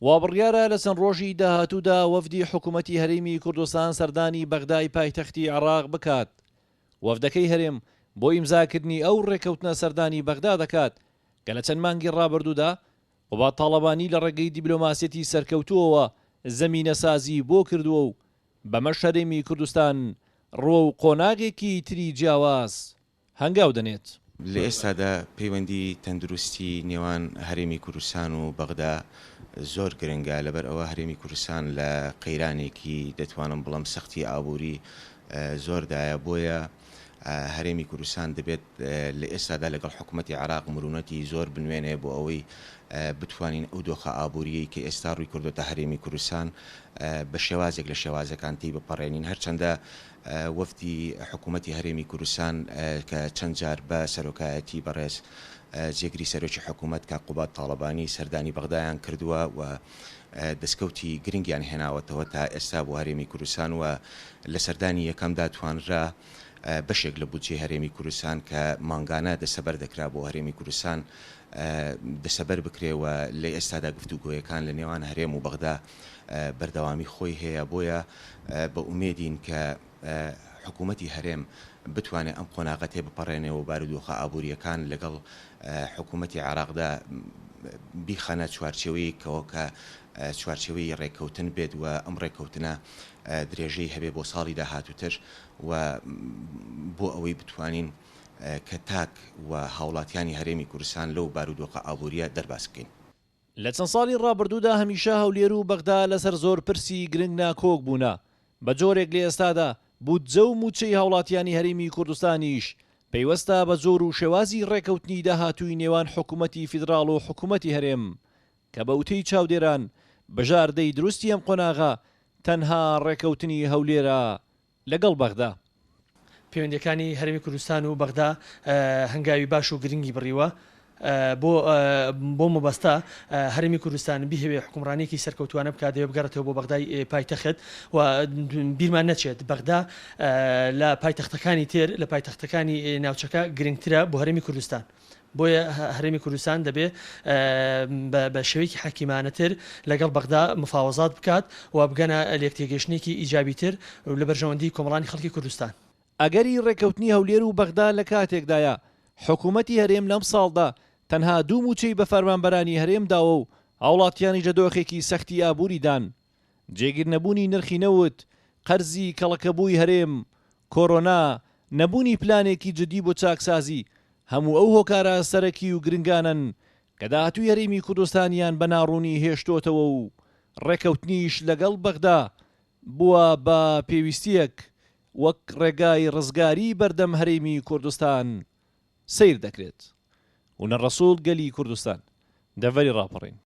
وابڕیارە لە چەند ڕۆژی داهاتوودا وەفدی حکومەتی هەرێمی کوردستان سەردانی بەغدای پایتەختی عێراق بکات. وەفدەکەی هەرێم بۆ ئیمزاکردنی ئەو ڕێککەوتنە سەردانی بەغدا دەکات کە لە چەند مانگی ڕابردوودا قوباد تاڵەبانی لە ڕێگەی دیبلۆماسیەتی سەرکەوتووەوە زەمینەسازی بۆ کردووە و بەمەش هەرێمی کوردستان ڕووەو قۆناغێکی تری جیاواز هەنگاو دەنێت. لە ئێستادا پەیوەندی تەندروستی نێوان هەرێمی کوردستان و بەغدا زۆر گرنگە، لەبەر ئەوە هەرێمی کوردستان لە قەیرانێکی دەتوانم بڵێم سەختی ئابووری زۆردایە، بۆیە هەرێمی کوردستان دەبێت لە ئێستادا لەگەڵ حکومەتی عێراق مرونەتی زۆر بنوێنێ بۆ ئەوەی بتوانین ئەو دۆخە ئابووریەی کە ئێستا ڕووی کردۆتە هەرێمی کوردستان بە شێوازێک لە شێوازەکان تێی بپەڕێنین هەرچەندە وەفدی حکوومەتی هەرێمی کوردستان کە چەند جار بە سەرۆکایەتی بەڕێز جێگری سەرۆکی حکوومەت کاک قوباد تاڵەبانی سەردانی بەغدایان کردووە و دەستکەوتی گرنگیان هێناوەتەوە تا ئێستا بۆ هەرێمی کوردستان و لە سەردانی یەکەمدا توانرا بەشێک لە بودجەی هەرێمی کوردستان کە مانگانە دەستەبەر دەکرا بۆ هەرێمی کوردستان دەستەبەر بکرێ و لە ئێستادا گفتوگۆیەکان لە نێوان هەرێم و بەغدا بەردەوامی خۆی هەیە، بۆیە بە ئومێدین کە حکوومەتی هەرێم بتوانێ ئەم قۆناغە تێبپەڕێنێ و بارودۆخە ئابوورییەکان لەگەڵ حکوومەتی عێراقدا بیخەنە چوارچێوەیەکەوە کە چوارچێوەی ڕێککەوتن بێت و ئەم ڕێککەوتنە درێژەی هەبێ بۆ ساڵی داهاتووتر و بۆ ئەوەی بتوانین کە تاک و هاوڵاتیانی هەرێمی کوردستان لەو بارودۆخە ئابوورییە دەرباز بکەین. لە چەند ساڵی ڕابردوودا هەمیشە هەولێر و بەغدا لەسەر زۆر پرسی گرنگ ناکۆک بوونە، بە جۆرێک لە ئێستادا بودجە و مووچەی هاوڵاتیانی هەرێمی کوردستانیش پەیوەستە بە جۆر و شێوازی ڕێکەوتنی داهاتووی نێوان حکومەتی فیدراڵ و حکومەتی هەرێم کە بە وتەی چاودێران بژاردەی دروستی ئەم قۆناغە تەنها ڕێکەوتنی هەولێرە لەگەڵ بەغدا. پەیوەندییەکانی هەرێمی کوردستان و بەغدا هەنگاوی باش و گرنگی بڕیوە، بۆ بۆ مەبەستە هەرێمی کوردستان بیهەوێ حوکمڕانییەکی سەرکەوتووانە بکات دەبێ بگەڕێتەوە بۆ بەغدای پایتەخت و بیرمان نەچێت بەغدا لە پایتەختەکانی تر لە پایتەختەکانی ناوچەکە گرنگترە بۆ هەرێمی کوردستان. بۆیە هەرێمی کوردستان دەبێ بە شێوەیەکی حەکیمانەتر لەگەڵ بەغدا مفاوەزات بکات و بگەنە لێکتێگەیشتنێکی ئیجابیتر لە بەرژەوەندی کۆمەڵانی خەڵکی کوردستان. ئەگەری ڕێککەوتنی هەولێر و بەغدا لە کاتێکدایە، حکومەتی هەرێم لەمساڵدا تەنها دوو مووچەی بە فەرمانبەرانی هەرێم داوە و هاوڵاتیانیش لە دۆخێکی سەختی ئابووریدان. جێگیرنەبوونی نرخی نەوت، قەرزی کەڵەکەبووی هەرێم، کۆرۆنا، نەبوونی پلانێکی جدی بۆ چاکسازی، هەموو ئەو هۆکارە سەرەکی و گرنگانەن کە داهاتووی هەرێمی کوردستانیان بە ناڕوونی هێشتۆتەوە و ڕێکەوتنیش لەگەڵ بەغدا بووە بە پێویستییەک وەک ڕێگای ڕزگاری بەردەم هەرێمی کوردستان سەیر دەکرێت. هونەر ڕەسوڵ گەلی کوردستان، دەڤەری ڕاپەڕین.